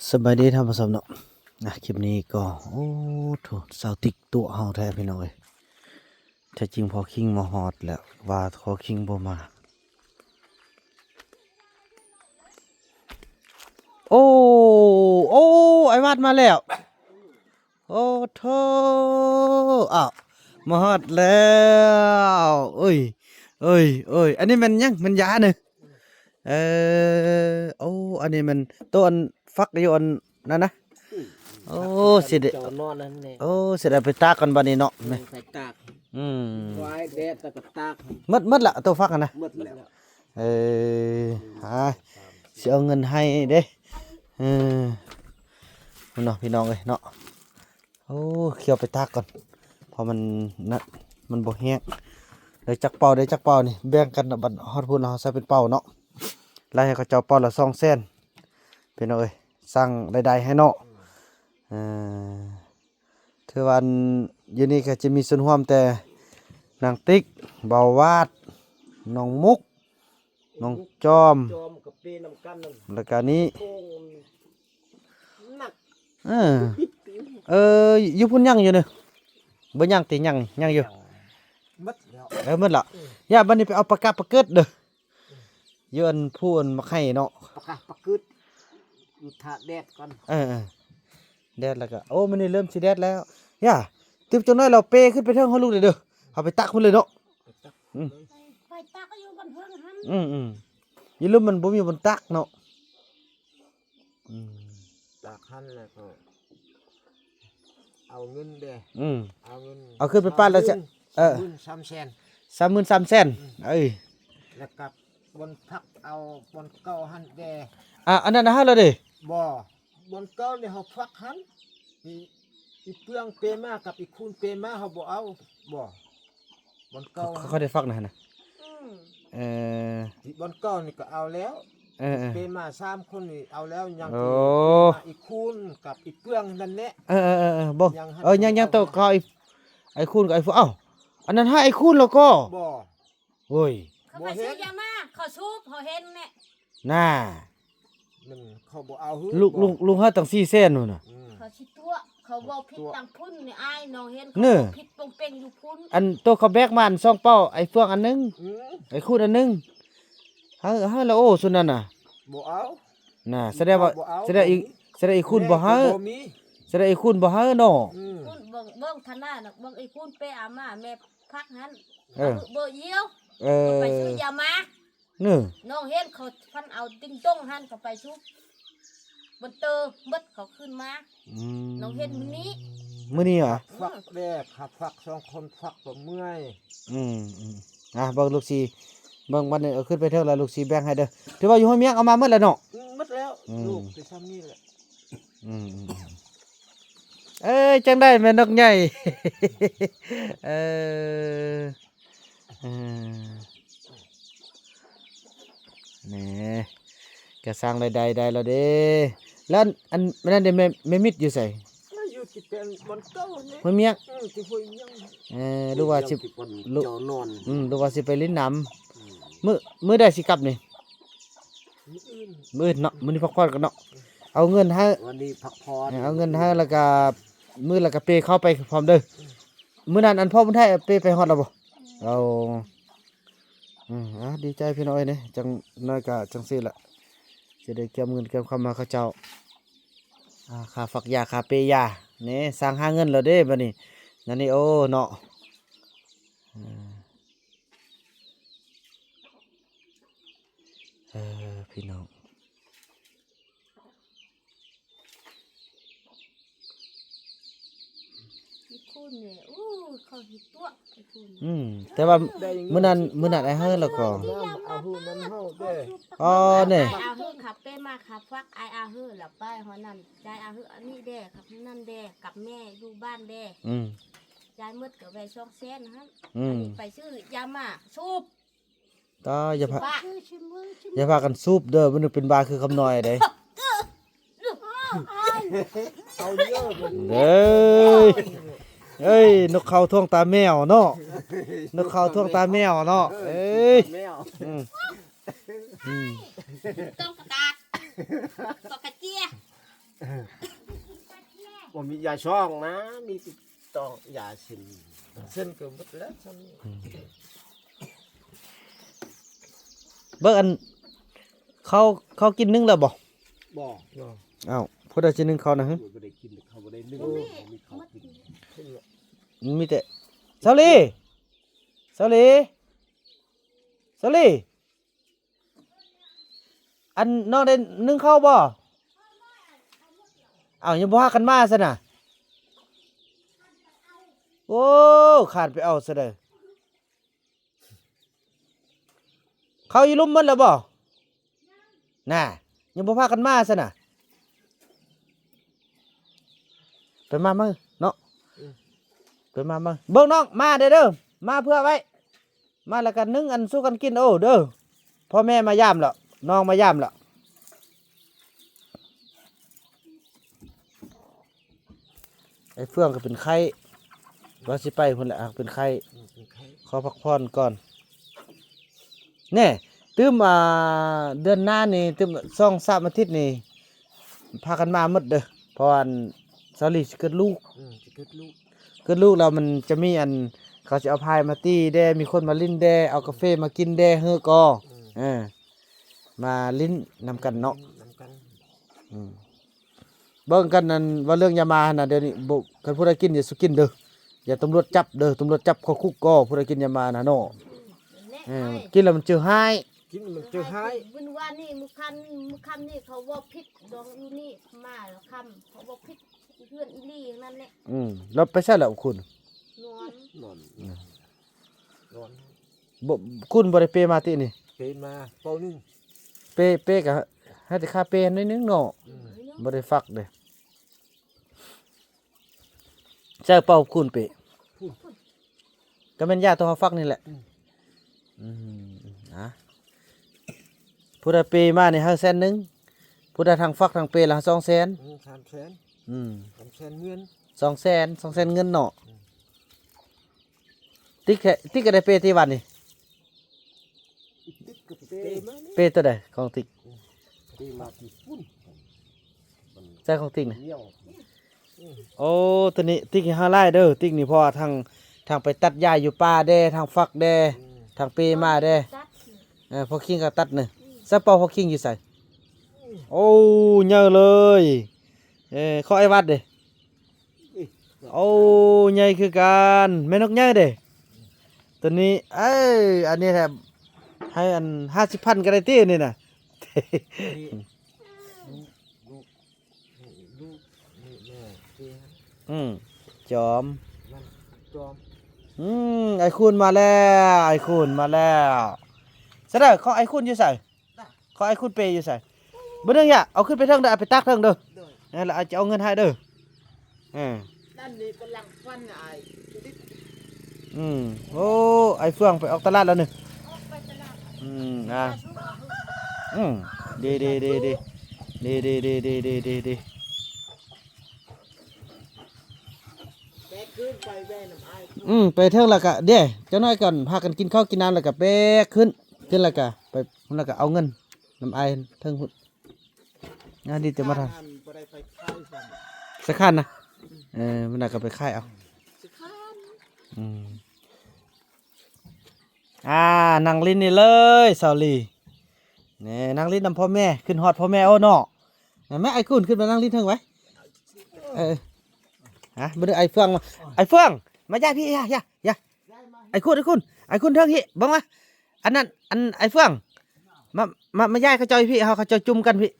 ສະບາຍດີທ່ານຜູ້ຊົມເນາະ ອ່າ ຄລິບນີ້ກໍ ໂອ້ໂທ້ ສາວຕິກຕົວະເຮົາແທ້ພີ່ນ້ອງເອີຍ. ແທ້ຈິງພໍ່ຄິງມາຮອດແລ້ວ ວ່າພໍ່ຄິງບໍ່ມາ. ໂອ້ ໂອ້ ອ້າຍວາດມາແລ້ວ. ໂອ້ໂທ້ ອ້າວ ມາຮອດແລ້ວ. ເອີຍ ເອີຍ ເອີຍ ອັນນີ້ແມ່ນຫຍັງ? ແມ່ນຢານີ້? ເອີ ໂອ້ ອັນນີ້ແມ່ນໂຕອັນຝັກຢູ່ອັນນັ້ນນະ. ອືມ ໂອ້ ຊິໄດ້ ເຈົ້ານອນນັ້ນແຫຼະ. ໂອ້ ຊິໄດ້ໄປຕາກກ່ອນບັດນີ້ເນາະ. ອືມ ໄປຕາກ. ອືມ ໄວ້ແດດແລ້ວກໍຕາກ. ໝົດ ໝົດລະ ໂຕຝັກຫັ້ນນະ? ໝົດແລ້ວ. ເອີ ຫາ ຊິເອົາເງິນໃຫ້ເດ້. ເອີ ເນາະ ພີ່ນ້ອງເອີຍເນາະ. ໂອ້ ຂ້ອຍເອົາໄປຕາກກ່ອນ ເພາະມັນນັ້ນ ມັນບໍ່ແຫ້ງ. ໄດ້ຈັກເປົາ ໄດ້ຈັກເປົານີ້ ແບ່ງກັນເນາະ. ບັດຮອດພຸ້ນລະເຮົາໃສ່ເປັນເປົາເນາະ. ລາຍໃຫ້ເຂົາເຈົ້າເປົາລະສອງແສນ ພີ່ນ້ອງເອີຍ. ສ້າງລາຍໄດ້ໃຫ້ເນາະ. ເອີ ຖືວ່າຢູ່ນີ້ກໍຈະມີສ່ວນຮ່ວມແຕ່ນາງຕິກ ບ່າວວາດ ນ້ອງມຸກ ນ້ອງຈອມ ຈອມກັບເປນຳກັນນັ້ນ ແລ້ວກະນີ້ ໂອ້ ໜັກ. ເອີ ເອີ ຢູ່ພຸ້ນຍັງຢູ່ເດີ ບໍ່ຍັງຕິ ຍັງ ຍັງຢູ່. ໝົດແລ້ວ. ເອີ ໝົດລະ. ເອີ ຢ່າ ບັດນີ້ໄປເອົາປາກາປາເກີດເດີ ຢູ່ອັນພູອັນໝາກໄຮ່ເນາະ. ປາກາປາເກີດ ຢູ່ຖ້າແດດກ່ອນ. ເອີ ເອີ ແດດແລ້ວກະ ໂອ້ ມື້ນີ້ເລີ່ມຊິແດດແລ້ວ. ຢ່າ ຕື່ມຈັກໜ້ອຍລາວເປຂຶ້ນໄປເທິງເຮົາລູກເດີ ເຮົາໄປຕັກພຸ້ນເລີຍເນາະ. ໄປຕັກ. ອືມ ໄປຕັກຢູ່ບ້ານເພິ່ນຫັ້ນ. ອືມໆ ຢູ່ລຸ່ມມັນບໍ່ມີບ່ອນຕັກເນາະ. ອືມ ຕາກຫັ້ນແລ້ວກໍເອົາເງິນເດ້. ອືມ ເອົາເງິນ ເອົາຂຶ້ນໄປປາດລະ ສາມໝື່ນ ເອີ ສາມໝື່ນສາມແສນ. ເອີ ແລ້ວກັບບ່ອນພັກເອົາບ່ອນເກົ່າຫັ້ນເດ້. ອ່າ ອັນນັ້ນນະ ເຮົາລະເດ້. ບໍ່ ບ່ອນເກົ່ານີ້ເຮົາພັກຫັ້ນ ອີ ອີເປືອງເປມາກັບອີຄູນເປມາເຮົາບໍ່ເອົາ. ບໍ່ ບ່ອນເກົ່າ ເຂົາ ເຂົາໄດ້ຟັກນະຫັ້ນນະ. ອືມ ເອີ ທີ່ບ່ອນເກົ່ານີ້ກໍເອົາແລ້ວ. ເອີ ເອີ ເປມາສາມຄົນນີ້ເອົາແລ້ວ. ຍັງ ໂອ້ ເປມາອີກຄູນກັບອີເປືອງນັ້ນແຫຼະ. ເອີ ເອີ ເອີ ເອີ ບໍ່ ຍັງ ເອີ ຍັງ ຍັງໂຕເຂົາ ອີ ໄອ້ຄູນກັບໄອ້ເຟືອງ. ເອົ້າ ອັນນັ້ນຫາໄອ້ຄູນແລ້ວກໍ. ບໍ່ ໂອ້ຍ ເຂົາໄປຊື້ຢາມາ ເຂົາສູບ ເຮົາເຫັນແຫຼະ. ນ່າ ມັນເຂົາບໍ່ເອົາ. ລູກ ລູກ ລູກເຮົາຕັ້ງສີ່ແສນພຸ້ນນະ. ອືມ ເຂົາຊິຕົວະ ເຂົາເວົ້າຜິດ ຕົວະ ຕັ້ງພຸ້ນນີ້ ອ້າຍ ນ້ອງເຫັນ ເນີ ເຂົາເວົ້າຜິດປົງເປັງຢູ່ພຸ້ນ. ອັນໂຕເຂົາແບກມາອັນສອງເປົາ ໄອ້ເຟືອງອັນໜຶ່ງ. ອືມ ໄອ້ຄູນອັນໜຶ່ງ ເຮົາ ເຮົາລະໂອ້ ຊຸມນັ້ນນະ ບໍ່ເອົາ. ນ່າ ສະແດງວ່າ ບໍ່ເອົາ ສະແດງອີ ສະແດງອີຄູນບໍ່ໃຫ້ ບໍ່ມີ ສະແດງອີຄູນບໍ່ໃຫ້ເນາະ. ອືມ ຄູນເບິ່ງ ເບິ່ງທະນານະ ເບິ່ງອີຄູນເປອາມາ ແມ່ ພັກຫັ້ນ. ເອີ ເອົາເບີດຽວ. ເອີ ໄປຊື້ຢາມາ. ເນີ ນ້ອງເຫັນເຂົາພັນເອົາຕິງຕົງຫັ້ນ ເຂົາໄປຊຸບ ມັນເຕີໝົດ ເຂົາຂຶ້ນມາ. ອືມ ນ້ອງເຫັນມື້ນີ້ ມື້ນີ້ຫວາ? ອືມ ຟັກແດ່ ຂາຟັກສອງຄົນຟັກກໍເມື່ອຍ. ອືມ ອືມ ອ່ະ ເບິ່ງລູກສີ ເບິ່ງວັນນີ້ ເອົາຂຶ້ນໄປເທິງແລ້ວ ລູກສີແບ່ງໃຫ້ເດີ. ຖືວ່າຢູ່ຫ້ວຍມຽງເອົາມາໝົດແລ້ວເນາະ. ອືມ ໝົດແລ້ວ ອືມ ລູກໄປຊ່ຳນີ້ແຫຼະ. ອືມ ອືມ ເອີຍ ຈັ່ງໃດແມ່ນົກໃຫຍ່? ເອີ ເອີ ແນ່ ກະສ້າງລາຍໄດ້ໄດ້ແລ້ວເດ້. ແລ້ວອັນ ອັນນັ້ນເດ້ ແມ່ ແມ່ມິດຢູ່ໃສ? ຢູ່ທີ່ເປັນບ່ອນເກົ່ານີ້ ຫ້ວຍມຽງ. ອືມ ທີ່ຫ້ວຍມຽງ. ເອີ ຫຼືວ່າຊິ ເຈົ້ານອນ. ອືມ ຫຼືວ່າຊິໄປຫຼິ້ນນ້ຳ. ອືມ ມື້ ມື້ໃດຊິກັບນີ້? ມື້ອື່ນ ມື້ອື່ນເນາະ. ມື້ນີ້ພັກຜ່ອນກ່ອນເນາະ. ເອົາເງິນໃຫ້ ວັນນີ້ພັກຜ່ອນ. ເອີ ເອົາເງິນໃຫ້ ແລ້ວກະມື້ ແລ້ວກະເປເຂົ້າໄປພ້ອມເດີ. ອືມ ມື້ນັ້ນອັນພໍ່ບຸນໄທເປໄປຮອດແລ້ວບໍ່? ເອົາ ອືມ ອ່າ ດີໃຈພີ່ນ້ອງເອີຍເນາະ. ຈັ່ງໜ້ອຍກະຈັ່ງຊີ້ລະ ຊິໄດ້ກຽມເງິນກຽມຄຳມາເຂົາເຈົ້າ. ອ່າ ຄ່າຝັກຢາ ຄ່າເປຢາ ນີ້ ສ້າງຫາເງິນແລ້ວເດ້ບັດນີ້. ນັ້ນນີ້ ໂອ້ ເນາະ. ເອີ ເອີ ພີ່ນ້ອງ ອີຄູນນີ້ ໂອ້ ເຂົາຊິຕົວະອີຄູນ. ອືມ ແຕ່ວ່າມື້ນັ້ນ ມື້ນັ້ນອ້າຍເຮີແລ້ວກໍ ເອົາເຮືອນຳເຮົາເດ້. ອໍ ນີ້ ອ້າຍເຮີຂັບເປມາ ຂັບຟັກ ອ້າຍເຮີລະໄປຮອດນັ້ນ ຈ່າຍອ້າຍເຮີອັນນີ້ແດ່ ກັບນັ້ນແດ່ ກັບແມ່ຢູ່ບ້ານແດ່. ອືມ ຈ່າຍໝົດກໍໄວ້ສອງແສນຫັ້ນ. ອືມ ອັນນີ້ໄປຊື້ຢາມາສູບ. ຕາ ຢ່າພາ ຢ່າພາກັນສູບເດີ ມັນເປັນບ້າຄືຄຳນ້ອຍເດ້. ເອີຍ ເອີຍ ນົກເຂົາທວງຕາແມວເນາະ ນົກເຂົາທວງຕາແມວເນາະ. ເອີຍ ແມວ ອືມ ອືມ ຕ້ອງປະກາດ ປະກາດເຈຍ. ບໍ່ມີຢາຊອງນະ ມີແຕ່ຕ້ອງຢາເສັ້ນ ເສັ້ນກໍໝົດແລ້ວຊ່ຳນີ້. ເບິ່ງອັນ ເຂົ້າ ເຂົ້າກິນໜຶ້ງແລ້ວບໍ່? ບໍ່. ອ້າວ ຜູ້ໃດຊິໜຶ້ງເຂົ້ານະ? ບໍ່ໄດ້ກິນ ເຂົາບໍ່ໄດ້ໜຶ້ງ ບໍ່ມີເຂົ້າກິນ. ມີແຕ່ ສາວລີ ສາວລີ ສາວລີ ອັນນ້ອງໄດ້ໜຶ້ງເຂົ້າບໍ່? ອ້າວ ຍັງບໍ່ພາກັນມາຊັ້ນນະ? ໂອ້ ຄານໄປເອົາຊະເດີ. ເຂົ້າຢູ່ລຸ່ມໝົດແລ້ວບໍ່? ນະ ຍັງບໍ່ພາກັນມາຊັ້ນນະ? ໄປມາມາເນາະ ໄປມາມາ. ເບິ່ງນ້ອງ ມາເດີ ມາເພື່ອໄວ້ ມາແລ້ວກັນໜຶ້ງອັນສູ່ກັນກິນ ໂອ້ ເດີ. ພໍ່ແມ່ມາຢາມແລ້ວ ນ້ອງມາຢາມແລ້ວ. ໄອ້ເຟືອງກໍເປັນໄຂ້ ວ່າຊິໄປພຸ້ນແຫຼະ ຫາກເປັນໄຂ້ ເປັນໄຂ້ ຂໍພັກຜ່ອນກ່ອນ. ແນ່ ຕື່ມ ອ່າ ເດືອນໜ້ານີ້ ຕື່ມສອງສາມອາທິດນີ້ ພາກັນມາໝົດເດີ ເພາະວ່າອັນ ສາວລີຊິເກີດລູກ ອືມ ຊິເກີດລູກ ເກີດລູກແລ້ວມັນຈະມີອັນ ເຂົາຊິເອົາພາຍມາຕີແດ່ ມີຄົນມາຫຼິ້ນແດ່ ເອົາກາເຟມາກິນແດ່ ເຮີກໍ ອືມ ເອີ ມາຫຼິ້ນນຳກັນເນາະ ນຳກັນ ອືມ. ເບິ່ງກັນ ອັນ ວ່າເລື່ອງຢາມາຫັ້ນນະ ດຽວນີ້ບໍ່ ຄັນຜູ້ໃດກິນ ຢ່າສູ່ກິນເດີ ຢ່າຕຳຫຼວດຈັບເດີ ຕຳຫຼວດຈັບເຂົ້າຄຸກກໍ ຜູ້ໃດກິນຢາມານະເນາະ ອືມ ເອີ ກິນແລ້ວມັນຈື່ຮ້າຍ ກິນແລ້ວມັນຈື່ຮ້າຍ. ມື້ວານນີ້ ມື້ຄ່ຳ ມື້ຄ່ຳນີ້ເຂົາເວົ້າຜິດດອກຢູ່ນີ້ ມາແລ້ວຄ່ຳ ເຂົາເວົ້າຜິດ ເຮືອນອີ່ຫຼີນັ້ນແຫຼະ ອືມ. ແລ້ວໄປໃສແລ້ວຄຸນ? ນອນ ນອນ ອືມ ນອນ. ບໍ່ ຄຸນບໍ່ໄດ້ເປມາຕິນີ້? ເປມາເປົາໜຶ່ງ ເປ ເປກະໃຫ້ແຕ່ຄ່າເປໜ້ອຍໜຶ່ງເນາະ ອືມ ບໍ່ໄດ້ຟັກເດ້. ໃຊ້ເປົາຄູນເປ ກະແມ່ນຢາໂຕເຮົາຟັກນີ້ແຫຼະ ອືມ ອືມ. ອາ ຜູ້ໃດເປມານີ້ໃຫ້ແສນໜຶ່ງ ຜູ້ໃດທັງຟັກທັງເປລະສອງແສນ ອືມ ສາມແສນ ອືມ ສາມແສນເງິນ ສອງແສນ ສອງແສນເງິນເນາະ ອືມ. ຕິກແທ້ ຕິກກໍໄດ້ເປຕິວັນນີ້ ຕິກກໍເປມານີ້ ເປໂຕໃດຂອງຕິກ? ເປມາທີ່ພຸ້ນ ໃສ່ຂອງຕິກນີ້ ໂອ້ ໂຕນີ້ຕິກໃຫ້ເຮົາຫຼາຍເດີ ຕິກນີ້ ເພາະວ່າທັງ ທັງໄປຕັດຫຍ້າຢູ່ປ່າແດ່ ທັງຟັກແດ່ ອືມ ທັງເປມາແດ່ ຕັດ ເອີ ພໍ່ຄິງກໍຕັດນີ້ ອືມ ສະເປົາພໍ່ຄິງຢູ່ໃສ? ອືມ ໂອ້ ໃຫຍ່ເລີຍ ເອີ ຂອງອ້າຍວັດເດ້ ໂອ້ ໃຫຍ່ຄືກັນ ແມ່ນົກໃຫຍ່ເດ້ ໂຕນີ້ ເອີ ອັນນີ້ແຫຼະ ໃຫ້ອັນຫ້າສິບພັນກໍໄດ້ຕິ ອັນນີ້ນະ ອືມ ຈອມ ອືມ ອ້າຍຄູນມາແລ້ວ ອ້າຍຄູນມາແລ້ວ ສະເດີ ຂອງອ້າຍຄູນຢູ່ໃສ? ຂອງອ້າຍຄູນເປຢູ່ໃສ? ບໍ່ເລື່ອງຢາ ເອົາຂຶ້ນໄປເທິງເດີ ເອົາໄປຕາກເທິງເດີ ໂດຍ ນັ້ນລະ ອ້າຍຈະເອົາເງິນໃຫ້ເດີ ເອີ ນັ້ນນີ້ກຳລັງຟັນອ້າຍ ອືມ. ໂອ້ ອ້າຍເຟືອງໄປອອກຕະຫຼາດແລ້ວນີ້ ອອກໄປຕະຫຼາດ ອືມ ອ່າ ອືມ ດີໆ ດີໆ ດີໆ ແບກຂຶ້ນໄປແວ່ນຳອ້າຍ ອືມ ໄປເທິງແລ້ວກະ ເດ້ ຈັກໜ້ອຍກ່ອນ ພາກັນກິນເຂົ້າກິນນ້ຳແລ້ວກະແບກຂຶ້ນ ຂຶ້ນແລ້ວກະໄປ ແລ້ວກະເອົາເງິນນຳອ້າຍເທິງພຸ້ນ ງານດີແຕ່ມາທັນ ອັນບໍ່ໄດ້ໄປຂາຍຊ້ຳ ສະຄັນນະ ເອີ ມັນນະກໍໄປຂາຍເອົາ ສະຄັນ ອືມ. ອ່າ ນັ່ງຫຼິ້ນນີ້ເລີຍ ສາວລີ ນີ້ນັ່ງຫຼິ້ນນຳພໍ່ແມ່ ຂຶ້ນຮອດພໍ່ແມ່ ໂອ້ເນາະ ແມ່ ອ້າຍຄູນຂຶ້ນມານັ່ງຫຼິ້ນເທິງໄວ້ ເອີ ຮະ ບໍ່ໄດ້ ອ້າຍເຟືອງມາ ອ້າຍເຟືອງ ມາຢ້າຍພີ່ ຢ້າ ຢ້າ ຢ້າ ອ້າຍຄູນ ອ້າຍຄູນ ອ້າຍຄູນເທິງພີ້ ເບິ່ງມາ ອັນນັ້ນ ອັນອ້າຍເຟືອງ ມາ ມາ ມາຢ້າຍເຂົາເຈົ້າພີ້ ເຮົາເຂົາເຈົ້າຈຸ່ມກັນພີ້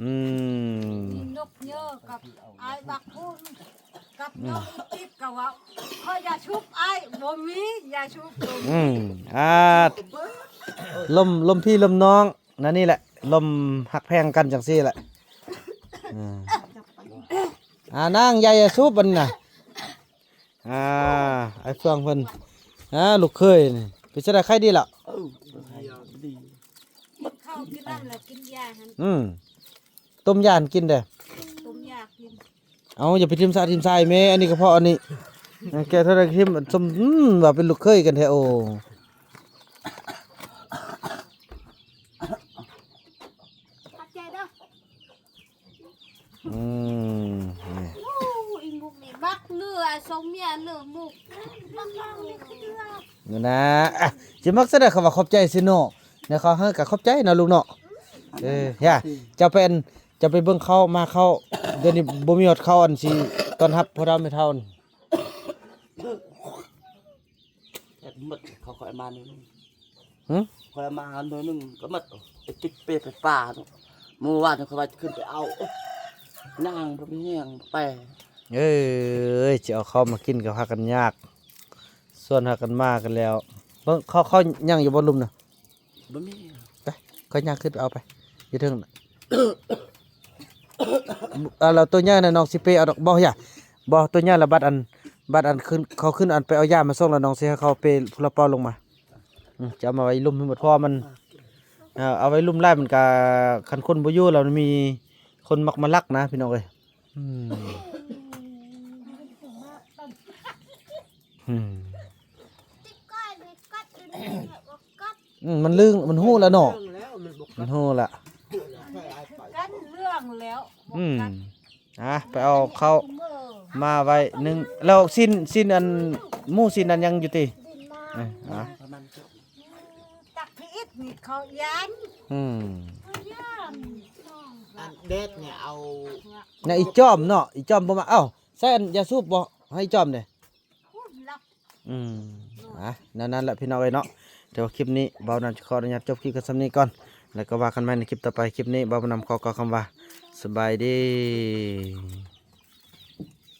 ອືມ ມີນົກເຍີກັບອ້າຍບັກພຸ້ນ ກັບ ອືມ ນ້ອງອີຕິດກໍເວົ້າ ຂໍຢາສູບອ້າຍ ບໍ່ມີຢາສູບ ອືມ ອ່າ ລົມ ລົມພີ່ລົມນ້ອງ ນັ້ນນີ້ແຫຼະ ລົມຮັກແພງກັນຈັ່ງຊີ້ແຫຼະ ອ່າ ອ່າ ນາງຢາ ຢາສູບບັດນີ້ນະ ອ່າ ອ້າຍເຟືອງເພິ່ນ ອ່າ ລູກເຂີຍນີ້ ເປັນຈັ່ງໃດ ໄຂ້ດີລະ? ເອີ ດີ ກິນເຂົ້າກິນນ້ຳລະກິນຢາຫັ້ນ ອືມ ຕົ້ມຢາໃຫ້ກິນເດີ້ ຕົ້ມຢາກິນ ເອົາ ຢ່າໄປຖິ້ມສະຖິ້ມສາຍແມ້ ອັນນີ້ກະເພາະອັນນີ້ ແກ່ເທົ່າໃດກະຖິ້ມ ສົມ ອືມ ວ່າເປັນລູກເຂີຍກັນແທ້ ໂອ້. ອືມ ນີ້ ໂອ້ ອີໝຸກນີ້ບັກເຫຼືອ ສອງເມຍເຫຼືອໝຸກ ບັກເຫຼືອ ນີ້ນະ ອ່ະ ຊິມັກຊະໄດ໋ ຄຳວ່າຂອບໃຈຊິເນາະ ແລ້ວເຂົາໃຫ້ກໍຂອບໃຈເນາະລູກເນາະ. ເອີ ຢ່າ ເຈົ້າໄປອັນ ເຈົ້າໄປເບິ່ງເຂົ້າມາ ເຂົ້າ ດຽວນີ້ບໍ່ມີຮອດເຂົ້າອັນຊິຕ້ອນຮັບພໍ່ເຖົ້າແມ່ເຖົ້າ. ແທບໝົດ ເຂົາຂ້ອຍເອົາມາໜ່ວຍໜຶ່ງ ຫຶ? ຂ້ອຍເອົາມາໜ່ວຍໜຶ່ງກໍໝົດ ໄປຕິດເປໄປປ່າເນາະ ມື້ວານຂ້ອຍວ່າຈະຂຶ້ນໄປເອົາ ຍ່າງບໍ່ມີແຮງໄປ. ເອີຍ ຊິເອົາເຂົ້າມາກິນກໍພາກັນຍາກ ຊວນພາກັນມາກັນແລ້ວ ເບິ່ງເຂົ້າ ເຂົ້າຍັງຢູ່ບໍ່ລຸ່ມນະ? ບໍ່ມີ ໄປ ຂ້ອຍຍ່າງຂຶ້ນໄປເອົາໄປ ຢູ່ເທິງນະ. ເອົາ ແລ້ວໂຕໃຫຍ່ນະ ນ້ອງຊິເປເອົາດອກ ບໍ່ ຢ່າ ບໍ່ ໂຕໃຫຍ່ລະ ບັດອັນ ບັດອັນຂຶ້ນ ເຂົາຂຶ້ນອັນໄປເອົາຢາມາສົ່ງ ແລ້ວນ້ອງຊິໃຫ້ເຂົາເປຜູ້ລະເປົາລົງມາ. ອືມ ຈະເອົາມາໄວ້ລຸ່ມໃຫ້ໝົດ ເພາະວ່າມັນ ເອີ ເອົາໄວ້ລຸ່ມຫຼາຍມັນກະ ຄັນຄົນບໍ່ຢູ່ແລ້ວມັນມີຄົນມັກມາລັກນະ ພີ່ນ້ອງເອີຍ. ອືມ ອືມ ອືມ ມັນລືມ ມັນຮູ້ແລ້ວເນາະ ມັນຮູ້ລະ ກັນເລື່ອງແລ້ວ ອືມ ອ່ະ ໄປເອົາເຂົ້າມາໄວ້ໜຶ່ງ ແລ້ວຊີ້ນ ຊີ້ນອັນ ໝູຊີ້ນອັນຍັງຢູ່ຕິ? ເອີ ອ່ະ ຕັກພີອິດນີ້ເຂົາຢ້ານ ອືມ ຢ້ານ ອັນເດັດນີ້ເອົາ ນະ ອີຈອມເນາະ ອີຈອມບໍ່ມາ ເອົ້າ ໃສ່ອັນຢາສູບບໍ່ ໃຫ້ອີຈອມເດ້. ອືມ ອ່ະ ແນວນັ້ນແຫຼະພີ່ນ້ອງເອີຍເນາະ ແຕ່ວ່າຄລິບນີ້ບ່າວນຳຂໍອະນຸຍາດຈົບຄລິບກັນສ່ຳນີ້ກ່ອນ ແລ້ວກໍວ່າກັນໃໝ່ໃນຄລິບຕໍ່ໄປ. ຄລິບນີ້ບ່າວນຳຂໍກ່າວຄຳວ່າ ສະບາຍດີ.